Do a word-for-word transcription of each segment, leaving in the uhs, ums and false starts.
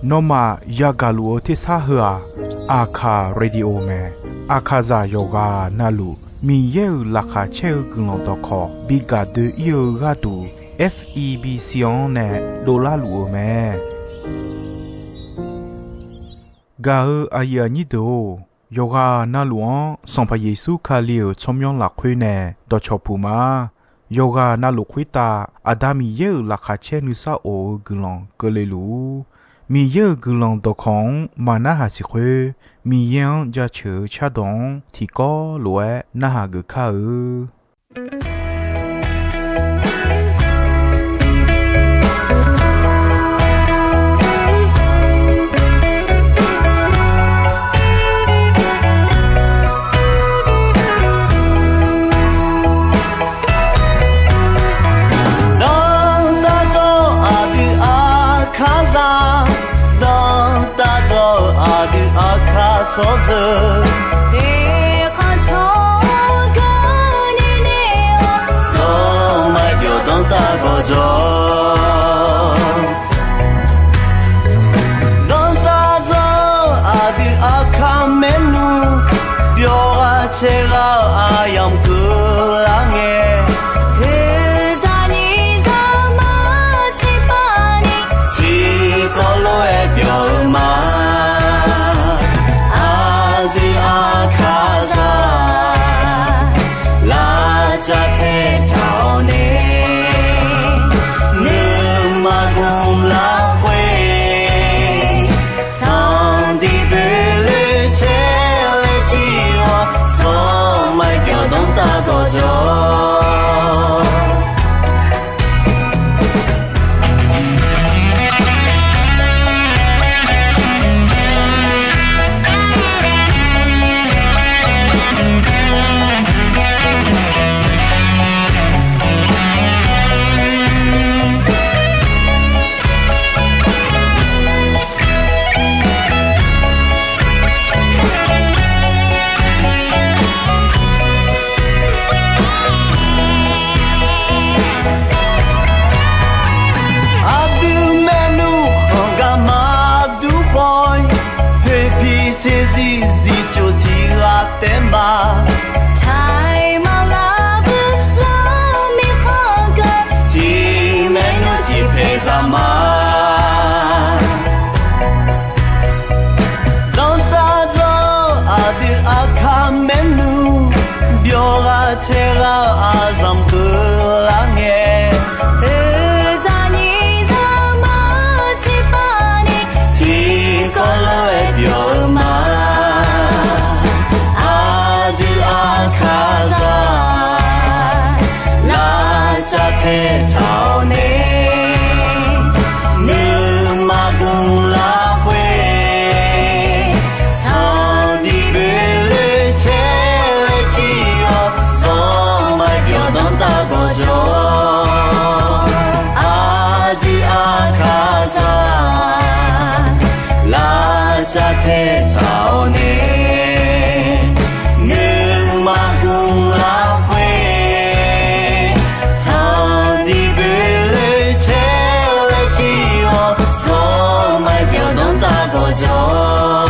Nawmaf yagaq luf-eu tersar heu-aq, Aqkaq Radio mae. Aqkaqzaq yawqghaq navluf Miqyaer-euq laqkhaq caer-eu guiqlanq dawqkawq bi gaq doe-ir-eu gharduq, F E B C-anr nae dovlar luf-eu mae. Gaq-eu aqyuif aqnyir deuq-or, yawqghaq navluf-anr Sanqpaq Yeqsur Kali-euq tsawrmyanr lafkhoer nae dawqcawq puq ma. Yawqghaq navluf khoertav Aqda Miqyaer-euq laqkhaq caer nuisar of-eu guiqlanq keuvle luf-ur. Miqyaer-euq guiqlanq dawqkawq-anr maqnarhaq siq khoer, Miqyaer-anr jaceuq-eu cardawq-anr tiqkawv lof-aer narhaq geuf kar-eu. Dawrtaq dzawr aqdui Aqkaqzaq, dawrtaq dzawr aqdui Aqkaq tsawrjeuq, eqkhanq tsawrganr ni nae-awr, zawr maqbyawq dawrtaq gawqjawq. Dawrtaq dzawr aqdui Aqkaq maernmr, byawq ghaq caer ghaq-eu aqyamq keuvlar ngae, heuzaq nyiq zaq mar tiqpav ni, tiqkawv lof-aer byawq-eu ma. Aqdui Aqkaqzaq, lavcav taetaq-awr nae, nuima gmq lafkhoer, tanqdiq boeqler caer laer jir-awr, zawr maqbyawq dawrtaq gawqjawq. Aqdui maernmr khanq gar maqdur khawf-ir, poeqpiq saeqzir zifcoq tiq ghaq taef ma. Taiq maqlar bui lar mirkhanq geu, tiq maernmr tiq paeq zaq ma. Dawrtaq dzawr aqdui Aqkaq maernmr, byawq ghaq caer ghaq-eu aqzanq keuvlar ngae, heuzaq nyiq zaq mar tiqpav ni, tiqkawv lof-aer byawq-eu ma. Aqdui Aqkaqzaq, lavcav taetaq-awr nae, nuima gmq lafkhoer, tanqdiq boeqler caer laer jir-awr, zawr maqbyawq dawrtaq gawqjawq. Aqdui Aqkaqzaq, lavcav taetaq-awr nae, nuima gmq lafkhoer, tanqdiq boeqler caer laer jir-awr, zawr maqbyawq dawrtaq gawqjawq.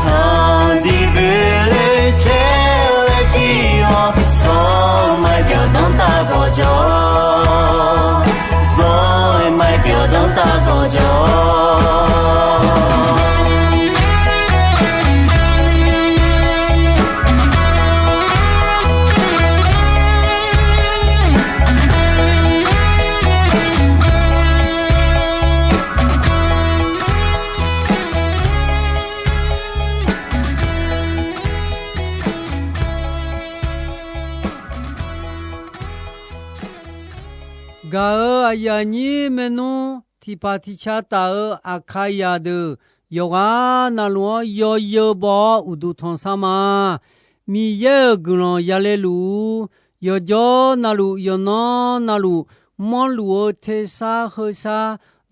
Tanqdiq boeqler caer laer jir-awr, zawr maqbyawq dawrtaq gawqjawq. Zawr maqbyawq dawrtaq gawqjawq. Gaq-euq aqyuif aqnyir maernmr tiqpaq tiqca taf-euq Aqkaqzaq deuq yawqghaq navluf-anr yawzeu baw-awr uqduq tanqsar ma. Miqyaer-euq guiqlanq yale luf-ur. Yawqjawr navluf yawqnan navluf manrluf-eu tersar heusar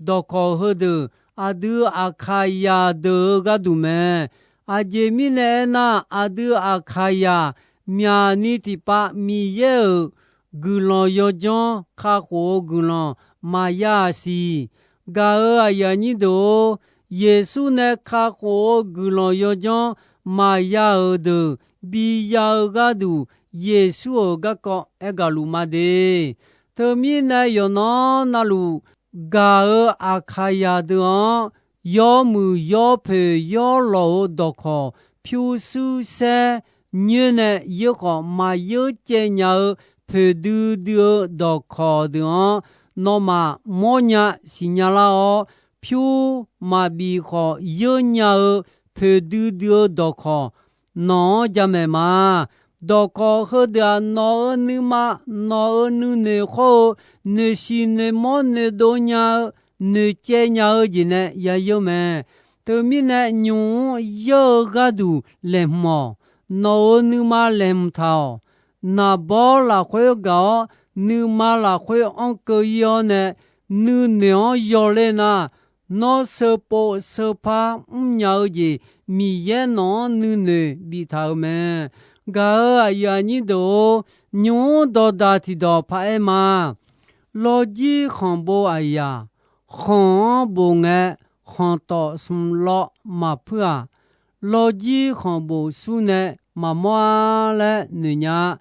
dawqkawq heudeuq aqdui Aqkaqzaq deuq-euq gharduq mae. Aqjeq mirnae aernar, aqdui Aqkaqzaq myaqni tiqpav Miqyaer-euq guiqlanq yawdzanr kakhof-eu guiqlanq maqya-aq siq. Gaq-euq aqyuif aqnyir deuq-or, Yeqsur nae kakhof-eu guiqlanq yawdzanr maqya-euq deuq biya-eu gharduq, Yeqsur-euq garkawv aergaq luf ma de. Teumirnae yawqnan navluf gaq-euq Aqkaqyaq deuq-anr, yawmuiq yawpoeq yawlawq-euq dawqkawq pyurshuir saer nyoer nae yeur khawf, maqyeur caev nya-eu poeqdui dui-eu dawqkawq deuq-anr, nawmaf mawrnya siqnya lar-awr, pyur maqbif khawf yeur nya-eu poeqdui dui-eu dawqkawq nawq-anr jamaeq ma. Dawqkawq heudeuq-aq, nawq-euq nuima, nawq-euq nuinoeq khawr-eu noeqshiq noeqmawr noeqdov nya-eu, noeqcaev nya-eu jeq nae yayeur mae. Teumirnae nymq-mr yeur-eu gharduq laeqhmq-awq. Nawq-euq nuima laeqhmq taq-awq. Naqbawr lafkhoer gaq-awr, nuima lafkhoer anr keuv ir-awr nae, nuinoeq-anr yawler nar, nawr seupov seupar mrnya-eu jeq Miqyaer nawq-anr nuinoeq biftaq-euq mae. Gaq-euq aqyuif aqnyir deuq-or, nymq-mr dawqdaq tiqdawq paq-aer ma. Lawrjir khanqbov aqyuif-aq, khanq-anr bof ngae, khanqtawf smq lawv maqpuir-aq, lawrjir khanqbof sur nae maqmawr-ar laer noeqnya-a.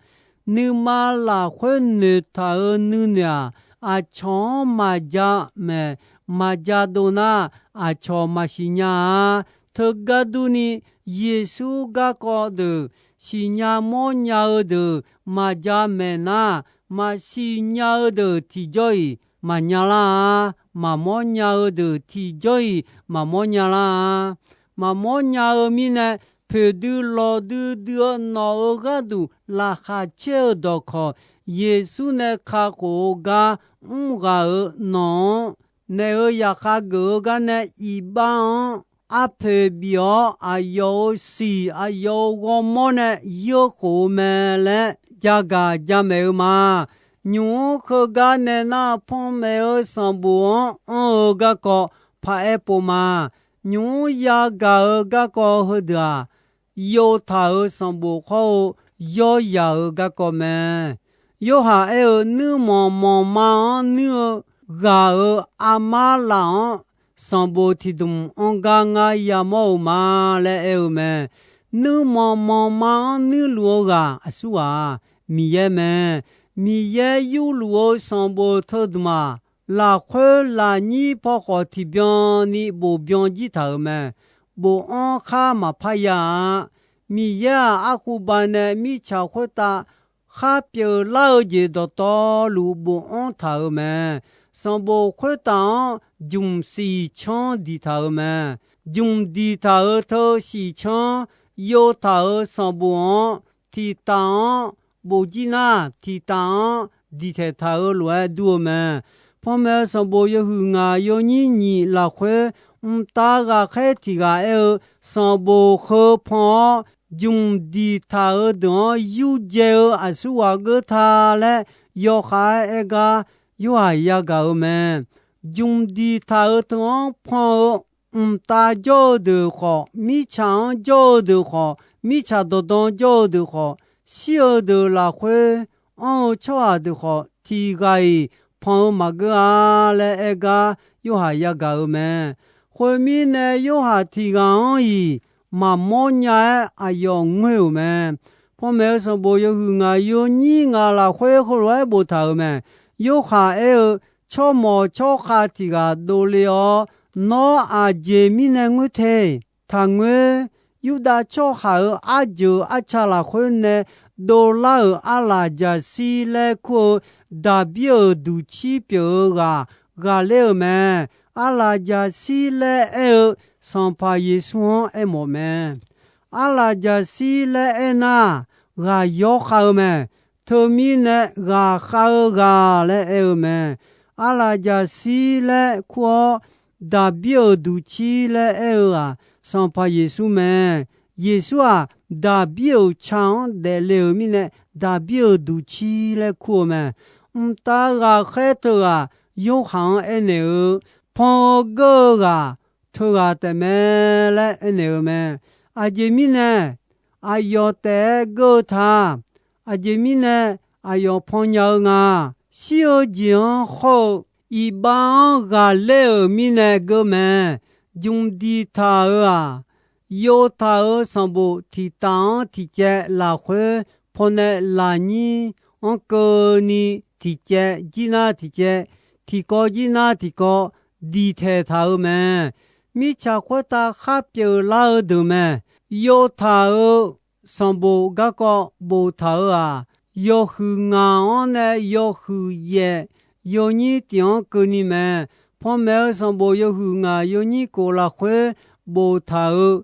Nuima lafkhoer noeqtaq-euq nuinoeq-aq, aqcawq-anr maqja maeq maqja dov nar, aqcawq maqsiq nya-a. Teugar durni, Yeqsur garkawv deuq siqnya mawrnya-eu deuq maqja maeq nar, maqsiq nya-eu deuq tiqjawr-iq maqnya lar-a. Maqmawr nya-eu deuq tiqjawr-iq maqmawr nya lar-a. Maqmawr nya-eu mirnae, poeqdui lawqdui dui-eu nawq-euq gharduq laqkhaq caer-eu dawqkawq, Yeqsur nae kakhof-eu gar mr ghaq-euq nawq-anr, naeq-euq zaqkhav geuf-eu gar nae iqbax-anr arpoeq bif-awr, aqyawf-euq siq aqyawf-euq ghawrmawr nae yeur khof-eu mae laer jagaq jamaeq-eu ma. Nymq-mr heugar nae nar, panmaeq-eu sanqbof-anr anr-eu garkawv paq-aer pov ma. Nymq-mr yagaq-eu garkawv heudeuq-aq, yovtaq-euq sanqbof khawr-eu yawryaq-euq garkawv mae. Yorhaq aer-eu, nuirmanq manqma-anr nuir-eu ghaq-euq armar laf-anr sanqbof tiqdmq anr gar ngar yamawr-euq ma laer aer-eu mae. Nuirmanq manqma-anr nuirluf-eu ghaq aqsurghaq-aq, Miqyaer mae. Miqyaer yurluf-eu sanqbof teudmq-aq, lafkhoer lafnyir paw khawf tiqbyan ni bof byan jir taq-euq mae. Bofanr khar maqpar ya-a. Miqyaer-aq, arkhuba nae mirtsaq khoertav khar pyeuf lar-eu jeq dawqtawvluf bofanr taq-euq mae. Sanqbof khoertav-anr jmq siq canr diqtaq-euq mae. Jmq diqtaq-euq teu siq canr yovtaq-euq sanqbof-anr tiqtaf-anr bof jir nar, tiqtaf-anr diqtaeq taq-eu lof-aer dur-eu mae. Panmaeq-eu sanqbof yawhuiq ngaq yawnyir nyiq lafkhoer, mqtav ghaqkhaer tiq ghaq aer-eu, sanqbof heu pan-awr, jmq diqtaq-euq deuq-anr yurdzae-eu aqsurghaq geur ta laer yawkhav-aer aer gar Yorhaq yagaq-eu mae. Jmq diqtaq-euq teu-anr pan-eu mqtav jawr-eu deuq khawf, mirtsaq-anr jawr-eu deuq khawf, mirtsaq dawqdan jawr-eu deuq khawf, shir-eu deuq lafkhoer anr-eu tsawrhaq deuq khawf, tiq ghaq-iq pan-eu maqgeur-a laer aer gar Yorhaq yagaq-eu mae. Khoermirnae, Yorhaq tiq ghaq-anr-iq maqmawr nya-aer aqyawf ngoer-euq mae. Panmaeq-eu sanqbof yawhuiq ngaq yawnyir ngaq lafkhoer heulof-aer boftaq-euq mae. Yorhaq aer-eu, tsawrmawq tsawrkhav tiq ghaq dovle-awr, nawr aqjeq mirnae ngoer te? Taqngoer. Yurdav tsawrhaq-euq arjeuq arca lafkhoer nae dovlar-euq arlaqjaqshir laer kur-eu Daqbir-euq duqcir pyeuf-eu ghaq ghaqler-euq mae. Arlaqjaqshir laer aer-eu Sanqpaq Yeqsur-anr aermawf mae. Arlaqjaqshir laer aernar, ghaq yawkhav-eu mae. Teumirnae ghaqkhav-eu ghaq laer aer-eu mae. Arlaqjaqshir laer kur-awr, Daqbir-euq duqcir laer aer-eu-aq, Sanqpaq Yeqsur mae. Yeqsur-aq, Daqbir-euq ca-anr daefle-euq mirnae, Daqbir-euq duqcir laer kur-eu mae. Mqtav ghaqkhaer teughaq Yorhaq-anr aernaeq-eu, pan-eu geur-eu ghaq teughaq taefmae laer aernaeq-eu mae. Aqjeq mirnae aqyawf taef-aer geur-eu ta? Aqjeq mirnae aqyawf pannya-eu nga. Shir-eu jeq-anr hawr-eu iqbax-anr ghaqler-euq mirnae geur mae. Jmq diqtaq-euq-aq, yov taq-euq sanqbof tiqtaf-anr tiqcaev lafkhoer pawnae lafnyir-anr keuvni tiqcaev jir nar tiqcaev, tiqkawv jir nar tiqkawv diqtaeq taq-euq mae. Mirtsaq khoertav khar pyeuf lar-eu deuq mae. Yov taq-euq sanqbof garkawv boftaq-euq-aq, yawhuiq ngaq-anr nae yawhuiq yaef yawnyir tiq-anr keuvni mae. Panmaeq-eu sanqbof yawhuiq ngaq yawnyir kof lafkhoer boftaq-euq,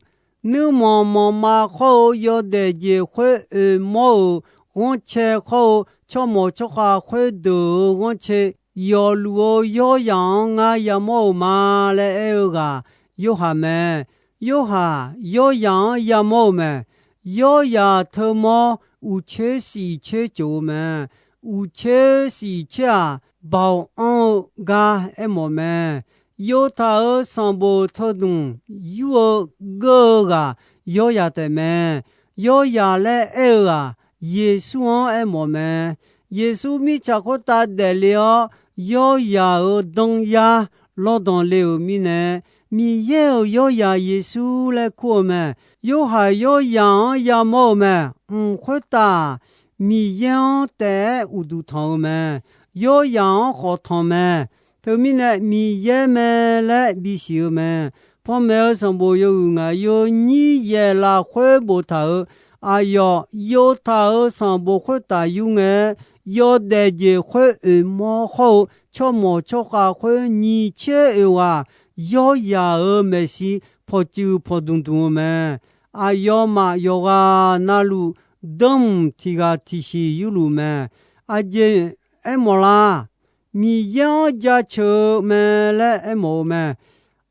nuirmanq manqma khawr-eu yawdaef jeq khoer oeq mawr-euq ghanrcae khawr-eu tsawrmawq tsawrkhav khoerdeuq-euq ghanrcae yawfluf-eu yawryaq-anr ngar yamawr-euq ma laer aer-eu ghaq Yorhaq mae. Yorhaq yawryaq-anr yamawr-euq mae. Yawryaq teumawr uqcoer shif coer cof-eu mae. Uqcoer shif coer-aq, baoq anr-eu gar aermawf mae. Yov taq-euq sanqbof teudmq yur-eu geur-eu ghaq yawryaq taef mae. Yawryaq laer aer-eu ghaq Yeqsur-anr aermawf mae. Yeqsur mirtsaq khoertav daefle-awr, yawryaq-euq danyar lawrdanq le-euq mirnae, Miqyaer-euq yawryaq Yeqsur laer kur-eu mae. Yorhaq yawryaq-anr yamawr-eu mae. Mq khoertav-aq, Miqyaer-anr taef-aer uqduq tanq-eu mae. Yawryaq-anr khawf tanq mae. Teumirnae Miqyaer mae laer bisiq-eu mae. Panmaeq-eu sanqbof yawhuiq ngaq yawnyir yaef lafkhoer boftaq-euq, aqyawf yov taq-euq sanqbof khoertav yur ngae, yawdaef jeq khoer oeq mawr khawr-eu tsawrmawq tsawrkhav khoer nyiq coer oeq ghaq yawryaq-euq maeqshi pawqtsuif pawqdmq dmq-eu mae. Aqyawfmaf yawqghaq navluf danmq tiq ghaq tiqshiq yurluf mae. Aqjeq aermawf la? Miqyaer-anr jaceuq-eu mae laer aermawf-eu mae.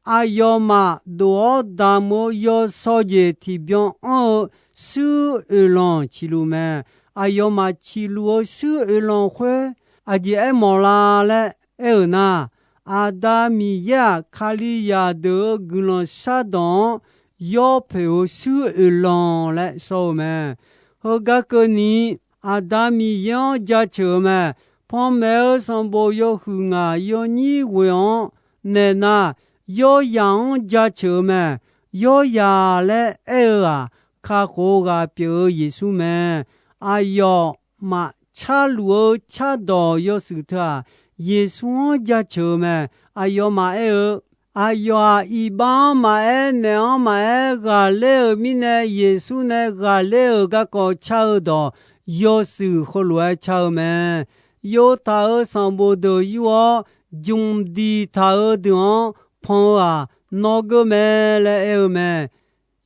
Aqyawfmaf dof-awr damq-eu yawsaw jeq tiqbyan anr-eu shuir oeqlanq ciqluf mae. Aqyawfmaf ciqluf-eu shuir oeqlanq khoer aqjeq aermawf la laer aer-euq nar, Aqda Miqyaer-aq, Kalizaq deuq-euq guiqlanq shardawq-anr yawpoeq-eu shuir oeqlanq laer shawr-eu mae. Heugar keuvni, Aqda Miqyaer-anr jaceuq-eu mae. Panmaeq-eu sanqbof yawhuiq ngaq yawnyir ghoeq-anr naeq nar, yawryaq-anr jaceuq-eu mae. Yawryaq laer aer-eu-aq, kakhof-eu ghaq pyeuf-eu Yeqsur mae. Aqyawfmaf carluf-eu cardawq yawshuif teu-aq, Yeqsur-anr jaceuq-eu mae. Aqyawfmaf aer-eu, aqyawf-aq, iqbax-anr maqaer, naeq-anr maqaer, ghaqler-euq mirnae Yeqsur nae ghaqler-euq garkawv car-eu dawq yawshuif heulof-aer car-eu mae. Yov taq-euq sanqbof deuq yur-awr, jmq diqtaq-eu deuq-anr pan-eu-aq, nawr geur mae laer aer-eu mae.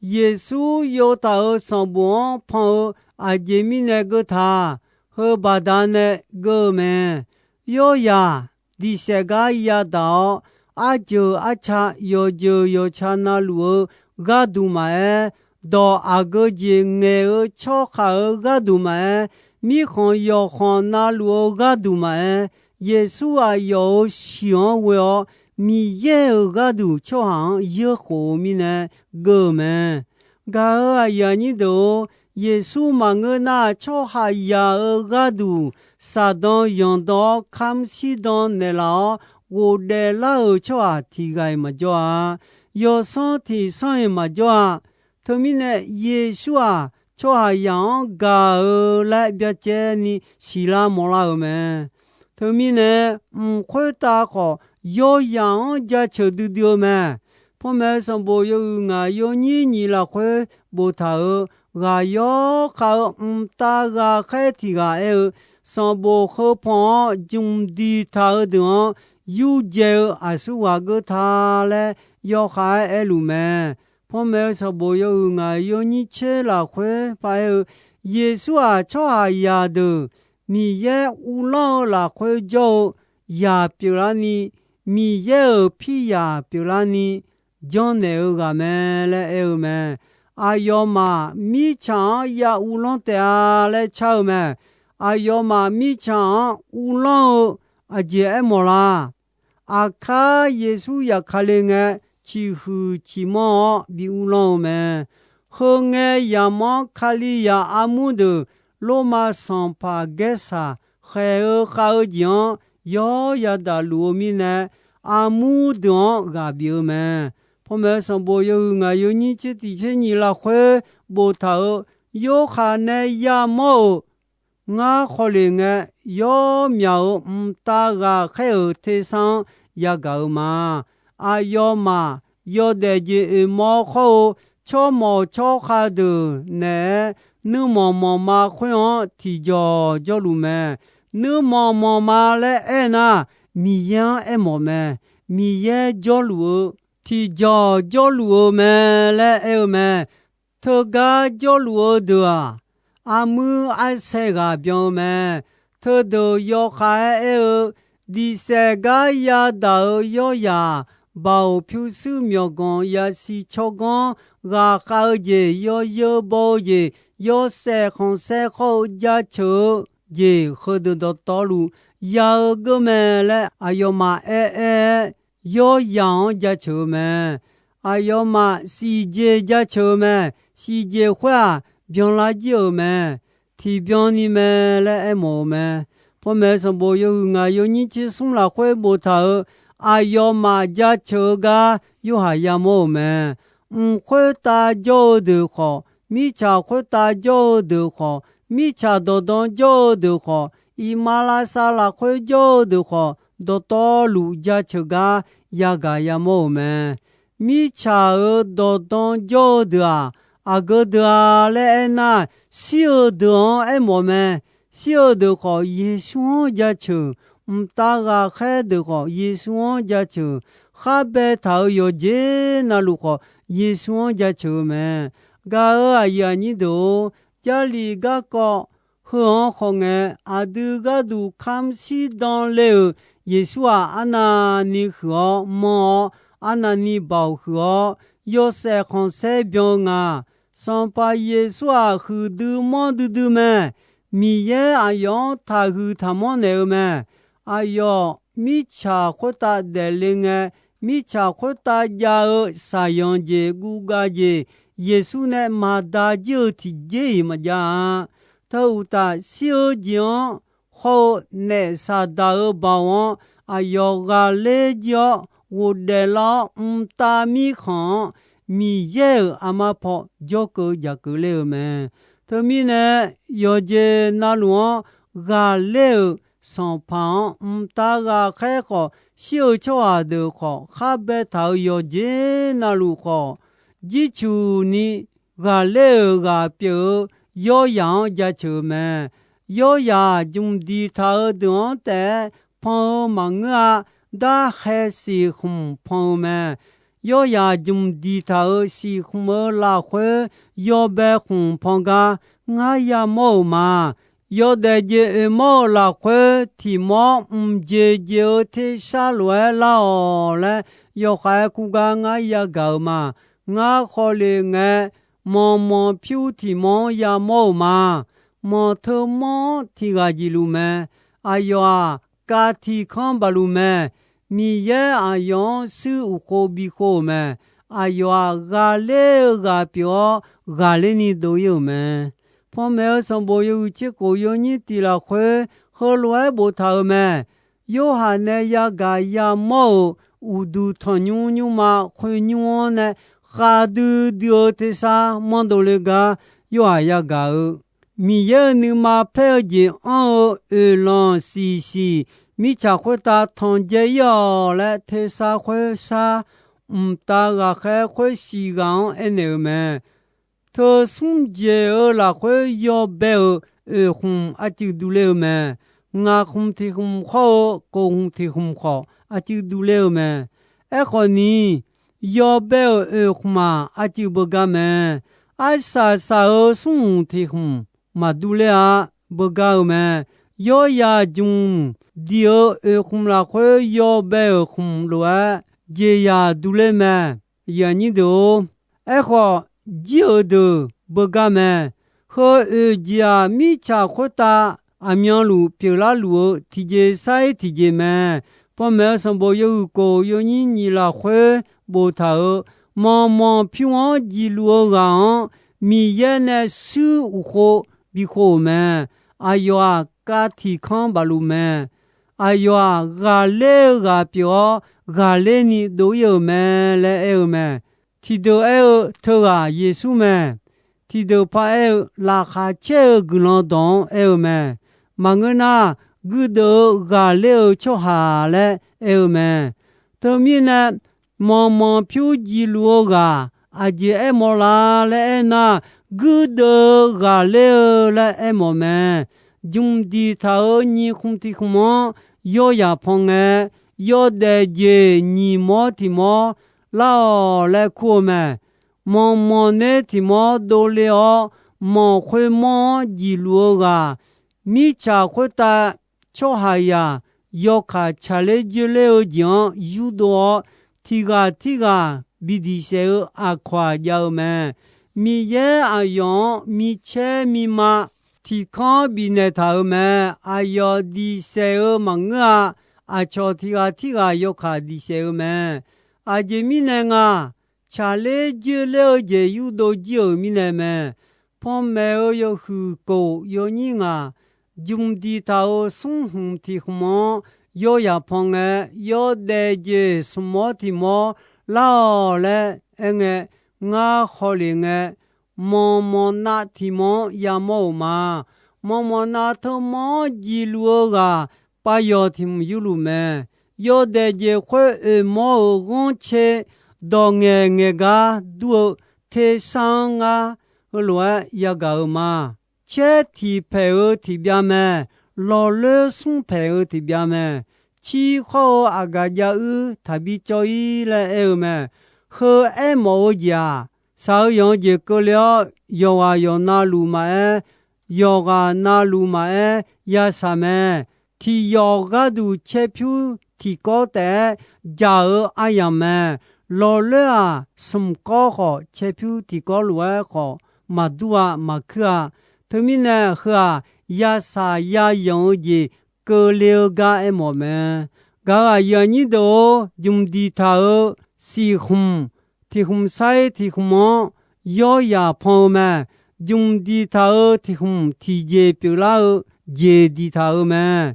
Yeqsur yov taq-euq sanqbof-anr pan-eu aqjeq mirnae geur ta? Heu baqdanae geur-eu mae. Yawryaq diqsaef gar yadaq-awr, arjeuq arca yawqjeuq yawqca navluf-eu gharduq maqaer, dawq aqgeu jeq ngaeq-eu tsawrhaq-euq gharduq maqaer, mirkhanq yawqkhanq navluf-eu gharduq maqaer, Yeqsur aqyawf-euq shiq-anr ghoe-awr, Miqyaer-euq gharduq tsawrhaq-anr yeurkhof-eu mirnae geur-eu mae. Gaq-euq aqyuif aqnyir deuq-or, Yeqsur maqngeur nar, tsawrhaqzaq-euq gharduq saqdan yanqdan-awr, kamr shirdan naeqlaf-awr, ghofdaef lar-euq tsawrhaq tiq ghaq-iq maqjawr-a. Yawsanr tiq sanr-iq maqjawr-a. Teumirnae, Yeqsur-aq, tsawrhaqzaq-anr gaq-eu laer byacaevni siqlar mawrlar-euq mae. Teumirnae, mq khoertav khawf, yawzaq-anr jaceuq duidui-eu mae. Panmaeq-eu sanqbof yawhuiq ngaq yawnyir nyiq lafkhoer boftaq-euq ghaq yawr khav-eu mqtav ghaqkhaer tiq ghaq aer-eu, sanqbof heupan-anr jmq diqtaq-eu deuq-anr yurdzae-eu aqsurghaq geur ta laer yawkhav-aer aerluf mae. Panmaeq-eu sanqbof yawhuiq ngaq yawnyir tser lafkhoer paraer-eu, Yeqsur-aq, tsawrhaqzaq deuq Miqyaer uvlanr-eu lafkhoer jawr-eu zaq pyeuflarni, Miqyaer-euq pirzaq pyeuflarni janrnaeq-eu ghaq mae laer aer-eu mae. Aqyawfmaf mirtsaq-anr ya uvlanr taef-a laer car-eu mae. Aqyawfmaf mirtsaq-anr uvlanr-eu aqjeq aermawf la? Aqkar Yeqsur zafkale ngae, ciqhuiq ciqmanr-awr bi uvlanr-eu mae. Heu ngae, yaqmanr Kalizaq armur deuq Lormav sanqpaq Gaersaq khaeq-eu khav-eu jeq-anr yawr yadaq luf-eu mirnae, armur deuq-anr ghaq bif-eu mae. Panmaeq-eu sanqbof yawhuiq ngaq yawnyir tser tiq tser nyiq lafkhoer boftaq-euq, Yorhaq nae yamawr-euq, ngar khawf le ngae, yawr myaq-euq mqtav ghaqkhaer-euq tersar-anr yagaq-eu ma. Aqyawfmaf yawdaef jeq oeqmawr khawr-eu tsawrmawq tsawrkhav deuq naeq-aer, nuirmanq manqma khoer-anr tiqjawq jawrluf mae. Nuirmanq manqma laer aernar, Miqyaer-anr aermawf mae. Miqyaer jawrluf-eu, tiqjawq jawrluf-eu mae laer aer-eu mae. Teugar jawrluf-eu deuq-aq, armuir arsaer ghaq byan-eu mae. Teudeuq yawkhav-aer aer-eu, diqsaef gar yadaq-euq yawryaq, baoq pyurshuir myawqganq yasiq tsawrganr ghaqkhav-eu jeq, yawzeu baw-eu jeq, yawshaef khanqsaer khawr-eu jaceuq-eu jeq, heudeuq dawqtawvluf ya-eu geur mae laer aqyawfmaf aer-aer-aer, yawryaq-anr jaceuq-eu mae. Aqyawfmaf siqjeq jaceuq-eu mae. Siqjeq khoer-aq, byanlar jir-euq mae. Tiqbyan ni mae laer aermawf-eu mae. Panmaeq-eu sanqbof yawhuiq ngaq yawnyir tser smr lafkhoer boftaq-euq, aqyawfmaf jaceuq-eu gar Yorhaq yamawr-euq mae. Mq khoertav jawr-eu deuq khawf, mirtsaq khoertav jawr-eu deuq khawf, mirtsaq dawqdan jawr-eu deuq khawf, iqmalavshav lafkhoer jawr-eu deuq khawf, dawqtawvluf jaceuq gar yagaq yamawr-euq mae. Mirtsaq-euq dawqdan jawr-eu deuq-aq, aqgeu deuq-a laer aernar, shir-eu deuq-anr aermawf mae. Shir-eu deuq khawf, Yeqsur-anr jaceuq, mqtav ghaqkhaer deuq khawf, Yeqsur-anr jaceuq, khar baetaq-euq yawqjeq navluf khawf, Yeqsur-anr jaceuq-eu mae. Gaq-euq aqyuif aqnyir deuq-or, Jarlif garkawv heu-anr khawf ngae, aqdui gharduq kamr shirdan le-euq Yeqsur-aq, arnavni huiq-awr manr-awr, arnavni baoq huiq-awr, yawshaef khanqsaer byan-eu nga. Sanqpaq Yeqsur-aq, huiqdui manr duidui mae. Miqyaer aqyawf-anr taqhuiq taqmanr naeq-eu mae. Aqyawf mirtsaq khoertav daefle ngae, mirtsaq khoertav jav-eu shaqyanq jeq guvgav jeq, Yeqsur nae maqda jir-eu tiqjeq-iq maqjav-a. Teu uqtaf, shir-eu jeq-anr hawr-eu naef Saqdaq-euq baoq-anr aqyawf ghaqler jir-awr, ghofdaef lar-awr, mqtav mirkhanq-anr Miqyaer-euq aqma paw jawrkeuv jaqkeuv ler-eu mae. Teumirnae, yawqjeq navluf-anr ghaqler-euq Sanqpaq-anr mqtav ghaqkhaer khawf, shir-eu tsawrhaq deuq khawf, khar baetaq-euq yawqjeq navluf khawf, jircuq ni ghaqler-euq ghaq pyeuf-eu yawryaq-anr jaceuq-eu mae. Yawryaq jmq diqtaq-eu deuq-anr taef-aer pan-eu maqngeur-a. Darkhae siqkhmq pan-eu mae. Yawryaq jmq diqtaq-euq siqkhmq-eu lafkhoer yawbae khmq pan gar ngar yamawr-euq ma. Yawdaef jeq oeqmawr-eu lafkhoer tiq mawr mqjeq jeq-eu tersar lof-aer lar-awq laer, yawkhav-aer kur gar ngar yagaq-euq ma. Ngar khawf le ngae, manqmanq pyur tiq mawr-anr yamawr-euq ma. Manqteu mawr-anr tiq ghaq jeq luf mae. Aqyawf-aq, kav tiq kanr baq luf mae. Miqyaer aqyawf-anr shuir uqkhov bikhov-euq mae. Aqyawf-aq, ghaqler-eu ghaq pyeuf-awr, ghaqler ni dov-ir-euq mae. Panmaeq-eu sanqbof yawhuiq tser khof yawnyir tiq lafkhoer heulof-aer boftaq-euq mae. Yorhaq nae yagaq yamawr-euq uqduq tanqnymr nymrma khoernymr-anr nae khavdui dui-eu tersar manrdov le gar Yorhaq yagaq-eu, Miqyaer-euq nuima paer-eu jeq anr-eu oeqlanq siqsiq mirtsaq khoertav tanqdzae-ir-awq laer tersar khoersar mqtav ghaqkhaer khoer siq ghaq-anr aernaeq-euq mae. Teu smr jeq-eu lafkhoer yawbae-euq oeqkhmq aqcuiv duv ler-eu mae. Ngaq khmq tiq khmq khawr-eu kof khmq tiq khmq khawf aqcuiv duv ler-eu mae. Aerkhawf ni, yawbae-euq oeqkhmq-aq, aqcuiv beugar mae. Arsaq saq-euq smr hmq tiq khmq maqduv ler-a, beugar-eu mae. Yawryaq jmq diq-eu oeqkhmq lafkhoer yawbae-euq khmq lof-aer jeqzaq duv ler mae. Aqyuif aqnyir deuq-or, aerkhawf, jir-euq deuq beugar mae. Heu oeq jeq-aq, mirtsaq khoertav aqmyanluf pyeuflar luf-eu tiqjeq sar-ir tiqjeq mae. Panmaeq-eu sanqbof yawhuiq kof yawnyir nyiq lafkhoer boftaq-euq, manqmanq pyur-anr jiqluf-eu ghaq-anr Miqyaer nae shuir uqkhov bikhov-euq mae. Aqyawf-aq, kav tiq kanr bafluf mae. Aqyawf-aq, ghaqler-eu ghaq pyeuf-awr, ghaqler ni dov-ir-euq mae laer aer-eu mae. Tiqdeuq aer-eu, Teughaq Yeqsur mae. Tiqdeuq paraer-eu, Laqkhaq caer-eu guiqlanq dawq-anr aer-eu mae. Maqngeur nar, guirdeuv-eu ghaqler-eu tsawrhaq laer aer-eu mae. Teumirnae, manqmanq pyur jiqluf-eu ghaq aqjeq aermawf la laer aernar, guirdeuv-eu ghaqler-eu laer aermawf mae. Jmq diqtaq-euq nyiq khmq tiq khmq-anr yawrzaq pan ngae, yawdaef jeq nyiq mawr tiq mawr lar-awq laer kur-eu mae. Manqmanq ner tiq mawr dovle-awr, manqkhoer mawr-anr jiqluf-eu ghaq, mirtsaq khoertav tsawrhaqzaq yawkaq tsaqler joerler-eu jeq-anr yurdov-awr, tiq ghaq tirghaq bi diq saef-eu aqkawq-aq jav-eu mae. Miqyaer aqyawf-anr micaer mima tiq kanr bifnaeq taq-euq mae. Aqyawf diq saef-eu maqngeur-a. Aqcawq tiq ghaq tirghaq yawkaq diq saef-eu mae. Aqjeq mirnae nga, tsaqler joerler-eu jeq yurdov jir-euq mirnae mae. Panmaeq-eu yawhuiq kof yawnyir ngaq, jmq diqtaq-euq smr hmq tiq hmq-anr yawrzaq pan ngae, yawdaef jeq smq mawr tiq mawr lar-awq laer aerngae, ngar hawlef ngae, manqmanq nav tiq mawr-anr yamawr-euq ma. Manqmanq nav teu mawr-anr jiqluf-eu ghaq, pav yawq tiq hmq yurluf mae. Yawdaef jeq khoer oeq mawr-euq ghanrcae dawq ngaeq ngaeq gar dur-eu tersar-anr ngar heulof-aer yagaq-euq ma. Caer tiq paeq-eu tiq byav mae. Lawqloer smr paeq-eu tiq byav mae. Cir khawr-eu aqgaf jav uir taqbi cawv-ir laer aer-eu mae. Heu aermawf-eu jeq-aq, shaq-eu yanq-eu jeq keuvle-awr, yawqghaq yawqnav luf maqaer, yawqghaq navluf maqaer, yashaq mae. Tiq yawf gharduq caerpyur tiqkawv taef-aer jaq-eu aryamq mae. Lawqloer-aq, smq kawv khawf caerpyur tiqkawv lof-aer khawf maqdur-a, maqkuir-a. Teumirnae heu-aq, yashaq yayanq-eu jeq keuvle-eu gar aermawf mae. Gaq-euq aqyuif aqnyir deuq-or, jmq diqtaq-euq siq hmq tiq hmq sair tiq hmq-anr yawrzaq pan-eu mae. Jmq diqtaq-euq tiq hmq tiqjeq pyeuflar-eu jeq diqtaq-euq mae.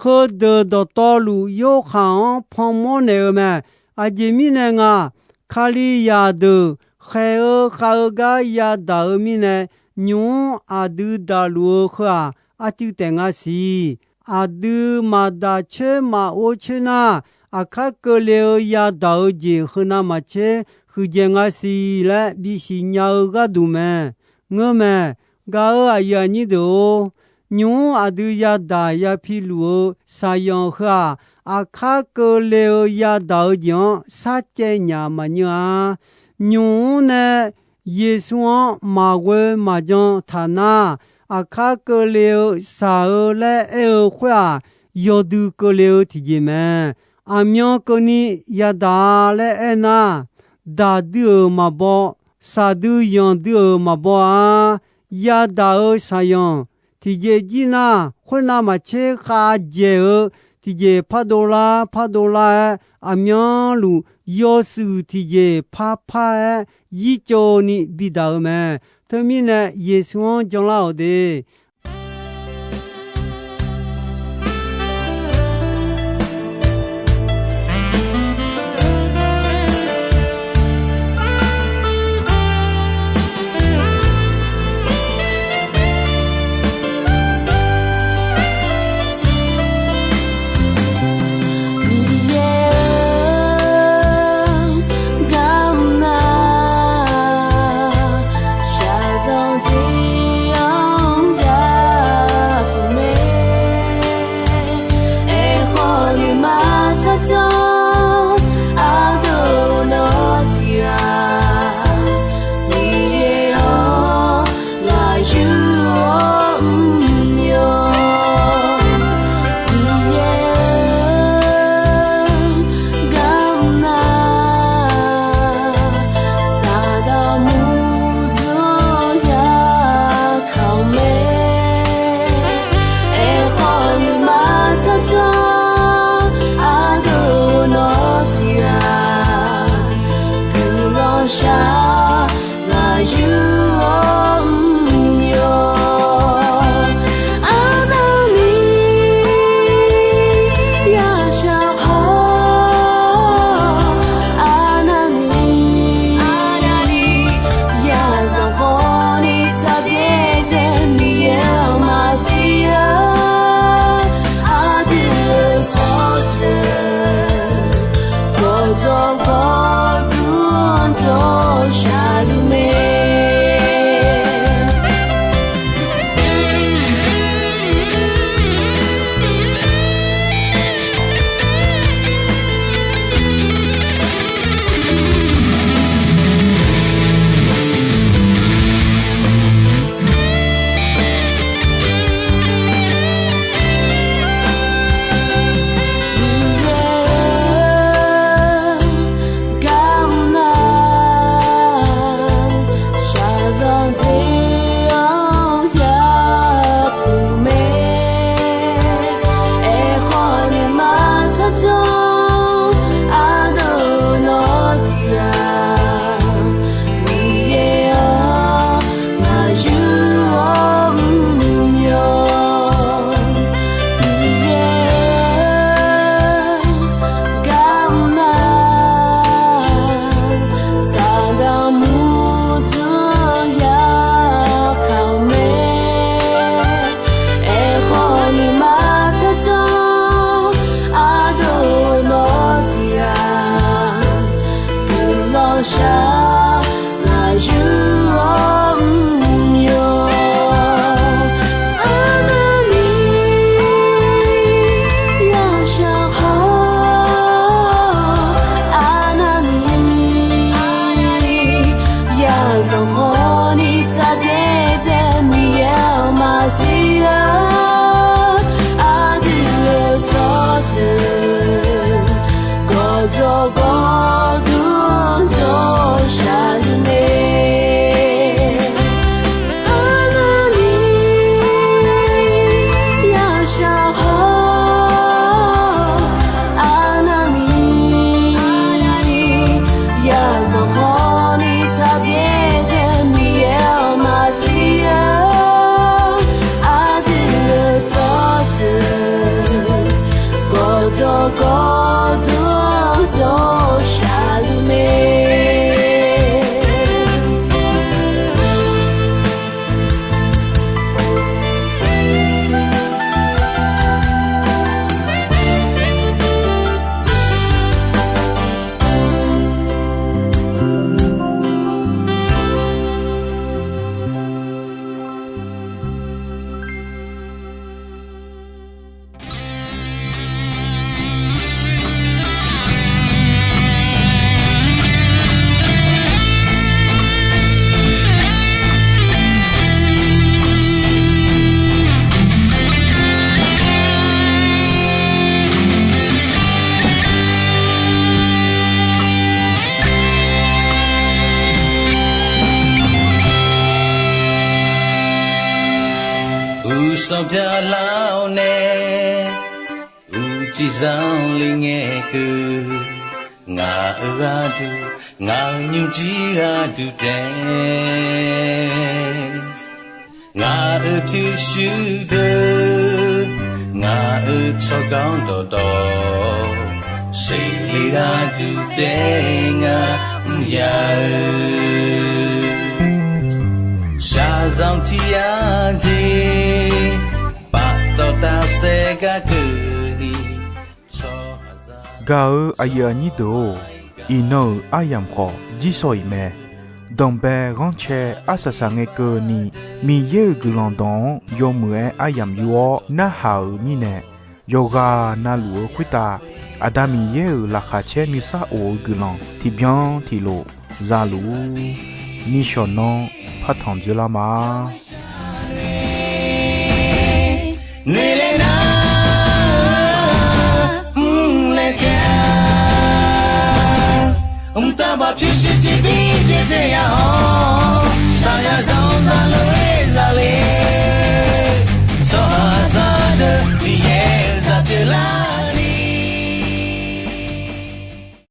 Heudeuq dawqtawvluf Yorhaq-anr panmawr naeq-eu mae. Aqjeq mirnae nga, Kalizaq deuq khaeq-eu khav-eu gar yadaq-eu mirnae, nymq-mr aqdui daqluf-eu heu-aq, arcuiv taef nga siq. Aqdui maqdaq coer maqor coer nar, aqkar keuvle-eu yadaq-eu jeq heu navmaqtser huiqdzaeq nga siq laer bisiq nya-eu gharduq mae. Ngeurmae, gaq-euq aqyuif aqnyir deuq-or, nymq-mr aqdui yadaq yapi luf-eu shaqyanq heu-aq, aqkar keuvle-eu yadaq-eu jeq-anr sarcaev nyaf maqnyeur-a. Nymq-mr nae Yeqsur-anr maqghoe maqjan taq nar, aqkar keuvle-eu shaq-eu laer aer-eu khoer-aq, yawdui keuvle-eu tiqjeq mae. Aqmyan keuvni yadaq-a laer aernar, daqdui-euq maqbaw, shaqdui yanqdui-euq maqbaw-a. Yadaq-euq shaqyanq tiqjeq jir nar, khoernav maqtser khavjaeq-eu tiqjeq pardov lar pardov lar-aer, aqmyanluf yawshuif tiqjeq parpar-aer yirtsov ni bidaq-eu mae. Teumirnae Yeqsur-anr janlar-awq de. Dawqgawq dmr dawq shaqluf mae. Arnavni yashaq haw, arnavni yazanq hawni taqbyaer dzae Miqyaer-euq maqsiq-eu aqdui-euq tsawrjeuq gawqdawq gawqdmr dawq shaqluf mae. Uqsanq byaqlar-awr nae, uqcif zanqler ngae keuv, ngaq-euq gharduq, ngaq-euq nymrjir gharduq taef, ngaq-euq pyurshuir deuq, ngaq-euq tsawrganr dawqtawv, seqle gharduq taef ngar mr ya-eu, shaqzanq tiq yar jeq, paftawf tafsaef gar keuvni, tsawrhaqzaq. Gaq-euq aqyuif aqnyir deuq-or, iqnan-euq aryamq khawf jirsawq iq mae. Danqbae ghanrcae arsaq saq ngae keuvni, Miqyaer-euq guiqlanq dawq-anr yawmuiq-aer aryamq yur-awr narhaq-euq mirnae, yawqghaq navluf-eu khoertav Aqda Miqyaer-euq laqkhaq caer nuisar of-eu guiqlanq tiqbyan tiqlof za luf-ur. Nishawq nanr partanq dzeurlar ma. Noeqle nar, mrlaeq kae-a. Mqtav baq pyurshuir tiqbir byaerdzae ya